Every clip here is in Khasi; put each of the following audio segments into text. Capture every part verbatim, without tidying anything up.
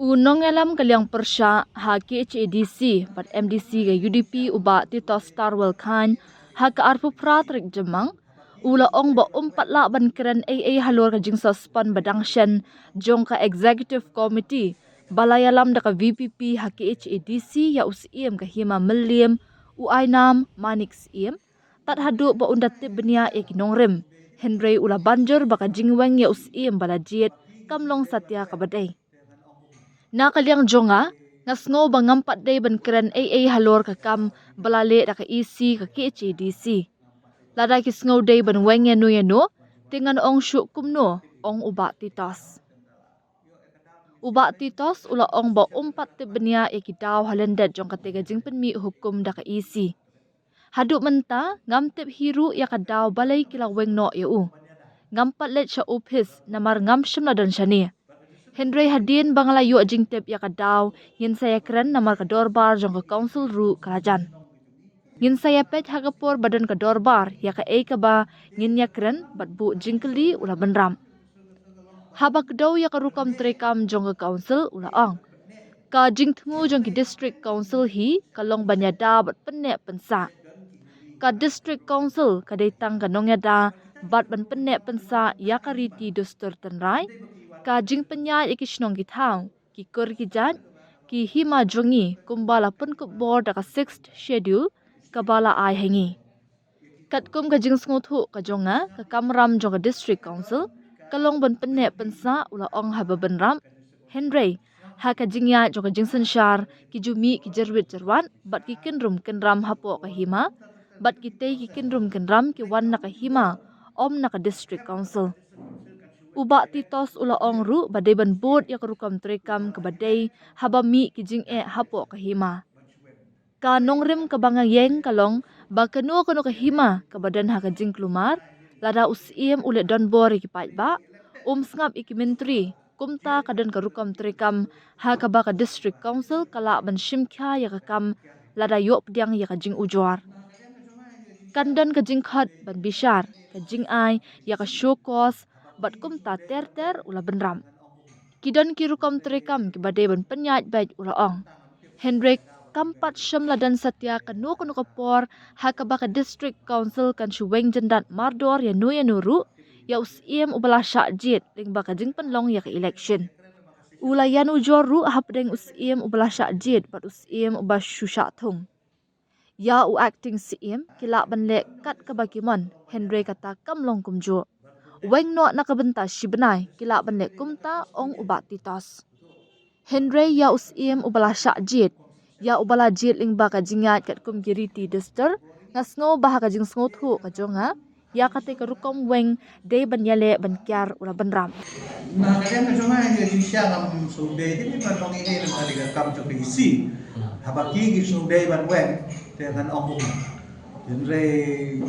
U nongïalam ka liang pyrshah ha K H A D C bad M D C ka U D P u Bah Titos Tarwal Chyne ha ka arphew phra tarik Jymmang u la ong ba um pat lah ban kren ei ei halor ka jingsuspend ba dang shen jong ka Executive Committee ba la ïalam da ka V P P ha K H A D C ïa u Syiem ka Hima Mylliem u Ainam Manik Syiem tad haduh ba un da tip bniah ïa ki nongrim. Hynrei u la ban jur ba ka jingweng ïa u Syiem ba la jied kam long satia kaba dei. Na ka liang jong nga, nga sngew ba ngam pat dei ban kren ei ei halor ka kam ba la leh da ka E C ka K H A D C. Lada ki sngew dei ban weng ïano ïano, te ngan ong shuh kumno, ong u Bah Titos. U Bah Titos u la ong ba um pat tip bniah ïa ki daw ha lyndet jong kata ka jingpynmih hukum da ka E C. Haduh mynta ngam tip hi ruh ïa ka daw balei ki la weng noh ïa u. Ngam pat leit sha ophis namar ngam shym la don shane. Hynrei hadien ba nga la ïoh jingtip ïa ka daw, ngin sa ïakren namar ka dorbar jong ka council ruh ka la jan. Ngin sa ïapeit ha ka por ba don ka dorbar ïa kaei kaba ngin ïakren bad buh jingkylli, u la bynrap. Haba kdew ïa ka rukom treikam jong ka council, u la ong, ka jingthmu jong ki district council hi ka long ban ïada bad pynneh pynsah. Ka district council ka dei tang ka nongïada bad ban pynneh pynsah ïa ka riti dustur tynrai, ka jingpynïaid ïa ki shnong ki thaw, ki kur ki jait, ki hima jong ngi kumba la pynkup bor da ka Sixth Schedule kaba la ai ha ngi. Katkum ka jingsngewthuh ka jong nga, ka kamram jong ka District Council ka long ban pynneh pynsah, u la ong haba bynrap. Hynrei ha ka jingïaid jong ka jingsynshar, ki ju mih ki jyrwit jyrwat bad ki kynrum kynram hapoh ka hima, bad kitei ki kynrum kynram ki wan na ka hima, ym na ka District Council. U Bah Titos u la ong ruh ba dei ban bud ïa ka rukom treikam kaba dei haba mih ki jingeh hapoh ka hima. Ka nongrim kaba nga ïeng ka long ba kano kano ka hima kaba don ha ka jingkulmar, lada u Syiem u leh donbor ïa ki paidbah, um sngap ïa ki myntri, kumta ka don ka rukom treikam ha kaba ka District Council ka lah ban shim khia ïa ka kam lada ïoh pdiang ïa ka jingujor. Kan don ka jingkhot ban bishar, ka jingai ïa ka show cause bad kumta ter ter, u la bynrap. Ki don ki rukom treikam kiba dei ban pynïaid beit, u la ong. Hynrei kam pat shym la don satia kano kano ka por ha kaba ka District Council kan shu weng jyndat mardor ïano ïano ruh ïa u Syiem uba la shah jied lyngba ka jingpynlong ïa ka election. U la ïanujor ruh hapdeng u Syiem uba la shah jied bad u Syiem uba shu shah thung. Ïa u Acting Syiem ki lah ban leh kat kaba ki mon, hynrei kata kam long kumjuh. Weng noh na ka bynta shi bnai ki lah ban leh kumta, ong u Bah Titos. Hynrei ïa u Syiem uba la shah jied, ïa uba la jied lyngba ka jingïaid katkum ki riti dustur, nga sngew ba ha ka jingsngewthuh ka jong nga, ïa kata ka rukom weng dei ban ïaleh ban kiar, u la bynrap. Na ka liang ka jong nga, ïa jingshisha ngam sngewdei te ban ong ei ei namar ka dei ka kam jong ka E C. Haba ki ki sngewdei ban weng te ngan ong kumno. Hynrei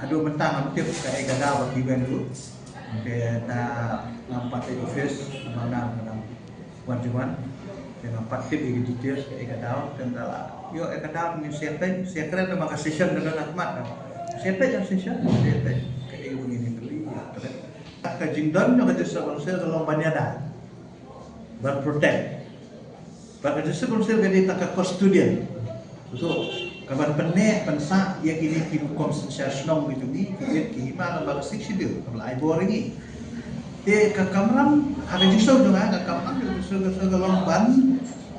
haduh mynta ngam tip kaei ka daw ba ki weng ruh. Te ta ngam pat leit office, ngam nang, ngam nang wan jingwan. Te ngam pat tip ïa ki details kaei ka daw, te nga la ïoh ïa ka daw, ngin sa peit, sa kren namar ka session ka don ha khmat. Sa peit ïa ka session, sa peit kaei ba ngin ïa kylli, ïa kren. Ka jingdon jong ka District Council ka long ban ïada, ban protect. Bad ka District Council ka dei tang ka custodian. So, ka ban pynneh pynsah ïa kine ki rukom synshar shnong ki jong ngi, ki ïit ki hima, namar ka Sixth Schedule ka la ai bor ïa ngi. Te ka kamram, ha ka jingsngew jong nga, ka kamram jong ka District Council ka long ban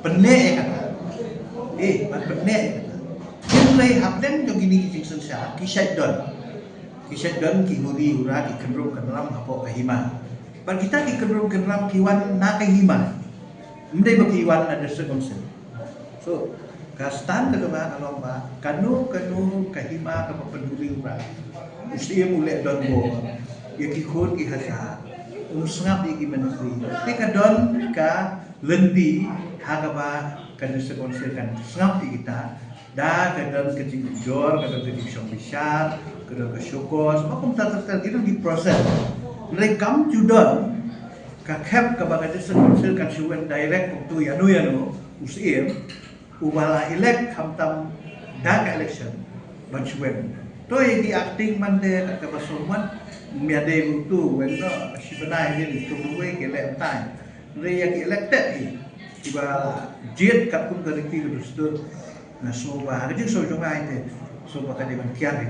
pynneh ïa kata. Eh, ban pynneh ïa kata. Hynrei hapdeng jong kine ki jingsynshar ki shait don. Ki shait don ki huri hura, ki kynrum kynram hapoh ka hima. Bad kita ki kynrum kynram ki wan na ka hima. Ym dei ba ki wan na District Council. So, ka stand ka jong nga ka long ba kano kano ka hima kaba pynhuri hura, u Syiem u leh donbor ïa ki khun ki hajar, um sngap ïa ki myntri. Te ka don ka lynti ha kaba ka District Council kan sngap ïa kita. Da ka don ka jingujor, ka don ka jingshong bishar, ka don ka show cause, ba kumta ter ter, ki don ki process. Hynrei kam ju don ka khep kaba ka District Council kan shu weng direct kumto ïano ïano u Syiem uba la elect khamtam da ka election ban shu weng. To ïa ki acting man de, kat kaba sngewmat, ym ïadei kumto, weng noh shi bnai, ïadei kumto, wei ki leh mynta. Re ïa ki elected hi kiba jied katkum ka riti ka dustur. Na so ba ha ka jingsngew jong nga te so ba ka dei ban kiar hi.